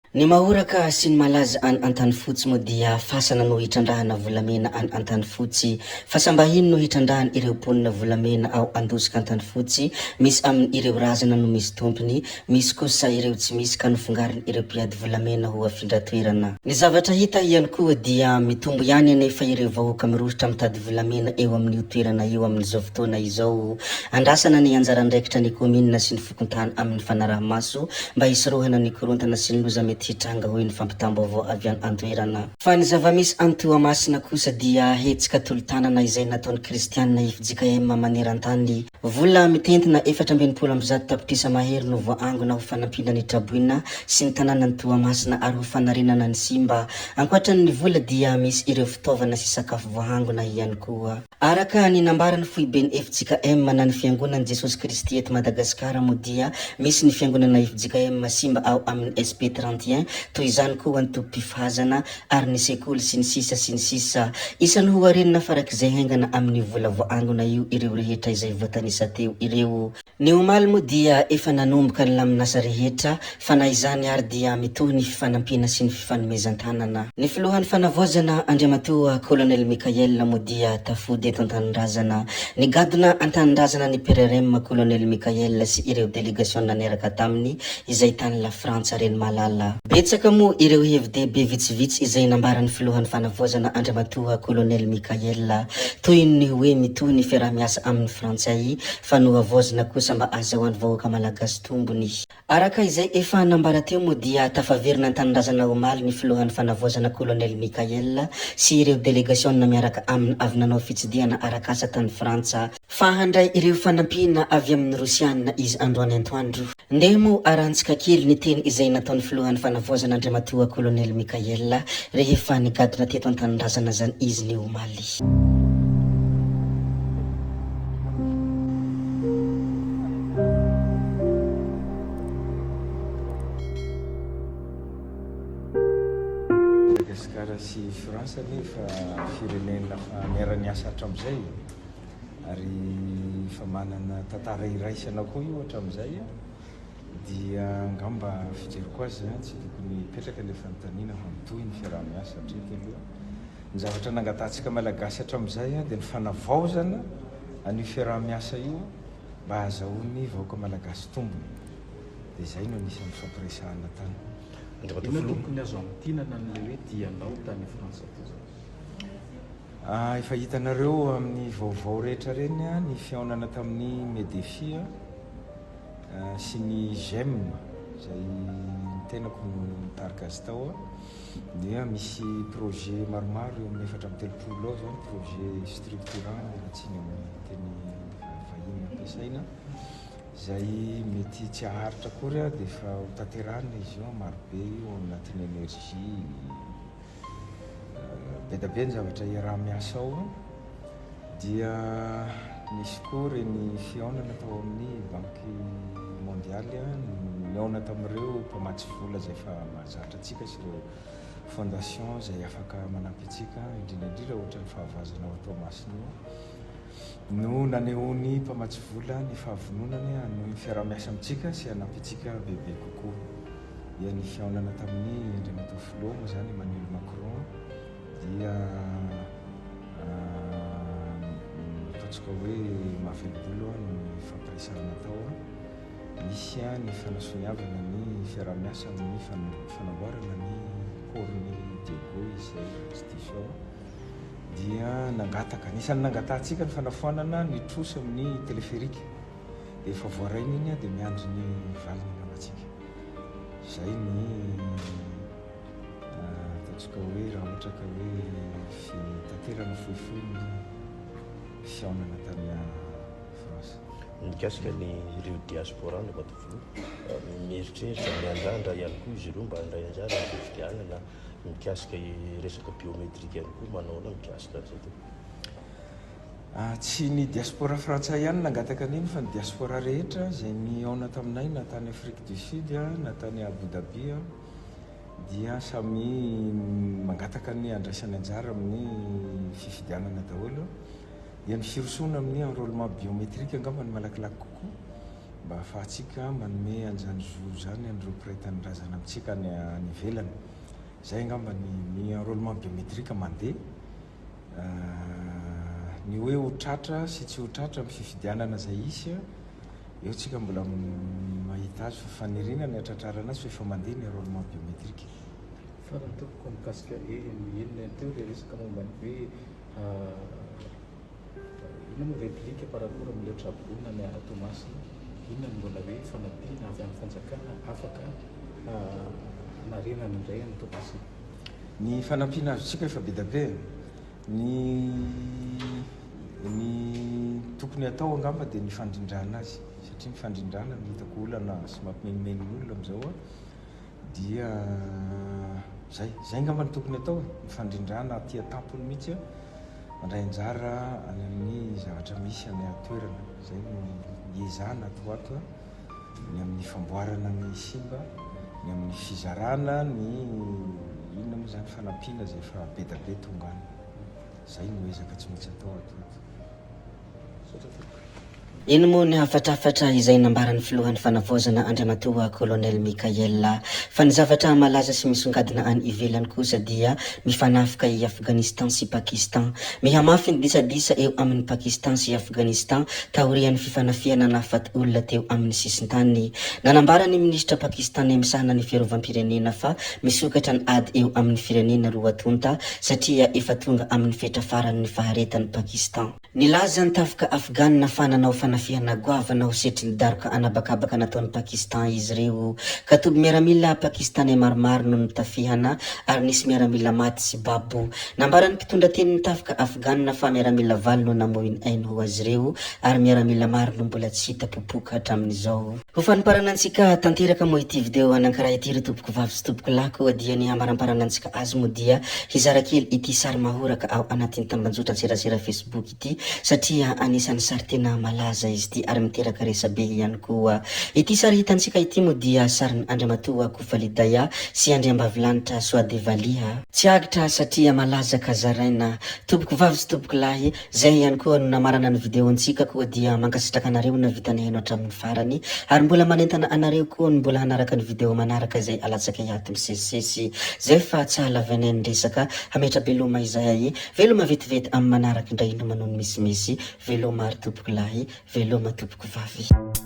Ny mahoraka sy ny malaza any Antanifotsy moa dia fasana no hitrandrahana volamena any Antanifotsy. Fasam-bahiny no hitrandrahan ireo mponina volamena ao Andosika Antanifotsy, misy amin ireo razana no misy tompony, misy kosa ireo tsy misy ka nofongarin ireo mpiady volamena ho afindra toerana. Ny zavatra hita ihany koa dia mitombo ihany anefa ireo vahoaka mirohotra mitady volamena eo amin'io toerana io amin'izao fotoana izao. Andrasana ny anjara andraikitra ny kaominina sy ny fokontany amin'ny fanaraha-maso mba hisorohana ny korontana sy ny loza mety hitranga hoy ny fampitam-baovao avy any an-toerana. Fa ny zava-misy any Toamasina kosa dia hetsika tolo-tanana izay nataon'ny kristianina fjkm maneran-tany. Vola mitentina 164 tapitrisa mahery no voaangona ho fanampiana ny traboina sy ny tanànan'i Toamasina ary ho fanarenana ny simba. Ankoatra ny vola dia misy ireo fitaovana sy sakafo voahangona ihany koa. Araka ny nambaran'ny foiben'ny fjkm na ny Fiangonan'i Jesosy Kristy eto Madagasikara moa dia misy ny fiangonana fjkm simba ao amin'ny SP 31, toy izany koa ny tobim-pifahazana ary ny sekoly sy ny sisa sy ny sisa Isan'ny ho arenina farak'izay haingana amin'io vola voaangona io ireo rehetra izay voatanisa teo ireo. Ny omaly moa dia efa nanomboka ny lamin'asa rehetra fa na izany ary dia mitohy ny fifanampiana sy ny fifanomezan-tanana. Ny filohan'ny fanavaozana Andriamatoa Colonel Mickaël moa dia tafody eto an-tanindrazana. Nigadona an-tanindrazana ny PRRM Colonel Mickaël sy ireo delegasiona niaraka taminy izay tany La Frantsa Renimalala. Betsaka moa ireo hevi-dehibe vitsivitsy izay nambaran'ny filohan'ny fanavaozana Andriamatoa Colonel Mickaël toy ny hoe mitohy ny fiaraha-miasa amin'ny Frantsay fa nohavaozina kosa mba azahoan'ny vahoaka malagasy tombony. Araka izay efa nambara teo moa dia tafaverina an-tanindrazana omaly ny filohan'ny fanavaozana Colonel Mickaël sy ireo delegasiona miaraka aminy avy nanao fitsidihana arak'asa tany Frantsa. Fa handray ireo fanampiana avy amin'ny Rosiana izy androany antoandro. Ndeha moa arahantsika kely ny teny izay nataon'ny filohan'ny fanavaozana Andriamatoa Colonel Mickaël rehefa nigadona teto an-tanindrazana zany izy ny omaly. Madagasikara sy France anie efa firenena efa niara-niasa hatramin'izay e. Ary efa manana tantara iraisana koa io hatramin'izay dia angamba fijeriko azy tsy tokony hipetraka ilay fanontaniana fa mitohy ny fiaraha-miasa hatreto aloha. Ny zavatra nangatahantsika Malagasy hatramin'izay dia ny fanavaozana an'io fiaraha-miasa io mba hahazahoan'ny vahoaka Malagasy tombony. Dia izay no anisan'ny fampiresahana tany. Andriamatoa Filoha. Inona tokony azo hamintinana an'ilay hoe dianao tany Frantsa teo izany? Efa hitanareo amin'ny vaovao rehetra ireny ny fihaonana tamin'ny Medefi sy ny Gem izay ny tenako no nitarika azy tao dia misy projet maromaro eo amin'ny 34 eo izao ny projet structurant miala tsiny amin'ny teny vahiny ampiasaina izay mety tsy haharitra akory dia efa ho tanterahina izy io marobe io ao anatin'ny énergie Be dia be ny zavatra iaraha-miasa ao dia nisy koa ireny fihaonana tao amin'ny banky mondialy nihaona tamin'ireo mpamatsy vola izay efa mahazatra antsika sy ireo fondation izay afaka manampy antsika indrindra indrindra ohatran'ny fahavoazana ao Toamasina io no nanehoan'ny mpamatsy vola ny fahavononany hanohy ny fiaraha-miasa amintsika sy hanampy antsika bebe kokoa. Dia ny fihaonana tamin'ny Andriamatoa Filoha moa izany Emmanuel Macron dia ataontsika hoe mahavelom-bolo ny fampiresahana tao. Nisy ny fanasoniavana ny fiaraha-miasa amin'ny fanamboarana ny port-n'i Diego izay tsy diso aho. dia nangataka, anisan'ny nangatahantsika ny fanafoanana ny trosa amin'ny téléphérique, dia efa voarainy iny dia miandry ny valiny angamba tsika. Izay ny ataontsika hoe raha ohatra ka hoe fitaterana fohifohy ny fihaonana tany France. Mikasika ny ireo diaspora Andriamatoa Filoha, mieritreritra, miandrandra ihany koa izy ireo mba handray anjara amin'ny fifidianana. Mikasika resaka biométrique ihany koa manao ahoana mikasika an'izay tompoko? Tsy ny diaspora frantsay ihany nangataka an'iny fa ny diaspora rehetra izay nihaona taminay na tany Afrique du Sud na tany Abu Dhabi dia samy mangataka ny handraisany anjara amin'ny fifidianana daholo. Dia ny firosoana amin'ny enrôlement biométrique angamba no malakilaky kokoa. mba ahafahantsika manome an'izany zo izany an'ireo mpiray tanindrazana amintsika any any ivelany. Izay angamba ny ny enrôlement biométrique mandeha. Ny hoe ho tratra sy tsy ho tratra amin'ny fifidianana izay hisy, eo tsika mbola mahita azy fa faniriana ny hatratrarana azy fa efa mandeha ny enrôlement biométrique. Farany tompoko mikasika inona teo ilay resaka momba ny hoe inona moa réplique par rapport amin'ilay traboina ny any Toamasina, inona no mbola hoe fanampiana avy amin'ny fanjakana afaka hanarenana indray an'i Toamasina? Ny fanampiana azontsika efa be dia be e. Ny ny tokony atao angamba dia ny fandrindrana azy satria ny fandrindrana no hitako olana sy mampimenomenona olona amin'izao a. Dia zay, zay angamba no tokony atao e, ny fandrindrana aty an-tampony mihitsy a, mandray anjara any amin'ny zavatra misy any an-toerana, zay no iezahana ato ho ato a, ny amin'ny famboarana ny simba, ny amin'ny fizarana ny inona moa zany fanampiana zay efa be da be tonga any, zay no ezaka tsy maintsy atao ato ho ato. Misaotra tompoko. Ino moa ny hafatrafatra izay nambaran'ny filohan'ny fanavaozana Andriamatoa Colonel Mickaël fa ny zavatra malaza sy misongadina any ivelany kosa dia mifanafika i Afghanistan sy Pakistan. Mihamafy ny disadisa eo amin'i Pakistan sy Afghanistan taorian'ny fifanafihana nahafaty olona teo amin'ny sisintany. Nanambara ny minisitra pakistaney misahana ny fiarovam-pirenena fa misokatra ny ady eo amin'ny firenena roa tonta satria efa tonga amin'ny fetra farany ny faharetan'i Pakistan. Nilaza ny tafika Afghan fa nanao fanafihana goavana ho setrin'ny daroka an'habakabaka nataon'i Pakistan izy ireo, ka toby miaramila Pakistaney maromaro no notafihana ary nisy miaramila maty sy babo. Nambaran'ny mpitondra tenin'ny tafika Afghan fa miaramila valo no namoy ny ainy ho azy ireo ary miaramila maro no mbola tsy hita popoka hatramin'izao. Ho faniparana antsika tanteraka moa ity video anankiray ity ry tompoko vavy sy tompoko lahy koa dia ny hamaramparana antsika azy moa dia hizara kely ity sary mahoraka ao anatin'ny tambanjotran-tserasera Facebook ity satria anisan'ny sary tena malaza izy ity ary miteraka resabe ihany koa. Ity sary hitantsika ity moa dia sarin'i Andriamatoa Kofali Daya sy Andriambavilanitra Soadevaliha. Tsy agitra satria malaza ka zaraina. Tompoko vavy sy tompoko lahy, Zay ihany koa no namarana ny video ntsika koa dia mankasitraka anareo navita nihaino hatramin'ny farany ary mbola manentana anareo koa ny mbola hanaraka ny video manaraka izay alatsakay ato misesisesy zay fa tsy hahalavainay ny resaka hametra-beloma izahay veloma vetivety amin'ny manaraka indray no manohy ny misimisy veloma ary tompoko lahy veloma tompoko vavy.